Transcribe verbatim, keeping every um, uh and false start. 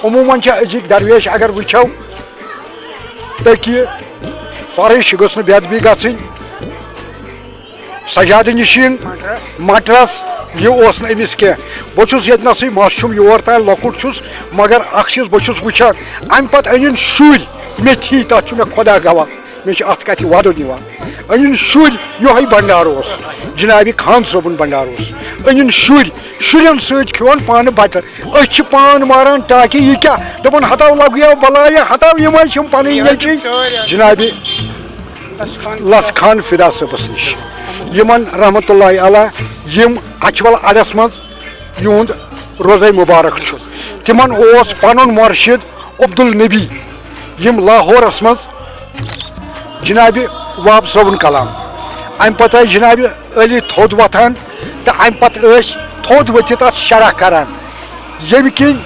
عموماً چھِ أزِکۍ درویش اگر وٕچھو، تٔکیہِ فرٕش گٔژھ نہٕ بے ادبی گژھٕنۍ۔ سجادٕ نشین مٹرس، یہِ اوس نہٕ أمِس کینٛہہ۔ بہٕ چھُس ییٚتہِ نسٕے، مس چھُم یور تام لۄکُٹ چھُس، مگر اکھ چیٖز بہٕ چھُس وٕچھان، امہِ پتہٕ أنِن شُرۍ، مےٚ تھی، تتھ چھُ مےٚ خۄدا گواہ، مےٚ چھُ اتھ کتھِ ودُن یِوان۔ أنِن شُرۍ، یِہوٚے بنڈار اوس، جنابِ خان صٲبُن بنڈار اوس۔ أنِن شُرۍ، شُرٮ۪ن سۭتۍ کھیوٚن پانہٕ بتہٕ۔ أسۍ چھِ پان ماران ٹاکہِ، یہِ کیٛاہ؟ دَپان ہتاو لگیو بلایہِ، ہتاو یِم حظ چھِم پنٕنۍ نیٚچِوۍ۔ جنابِ لَژھ خان فدا صٲبَس نِش، یِمَن رحمتہ اللہ علیہ، یِم اَچھوَل اَڈَس منٛز یِہُنٛد روزَے مُبارک چھُ۔ تِمَن اوس پَنُن مُرشِد عبدالنبی، یِم لاہورَس منٛز جنابِ وہاب صٲبُن کلام۔ اَمہِ پَتہٕ ٲسۍ جنابِ علی تھوٚد وۄتھان تہٕ اَمہِ پَتہٕ ٲسۍ تھوٚد ؤتھِتھ اَتھ شرح کران، ییٚمہِ کِنۍ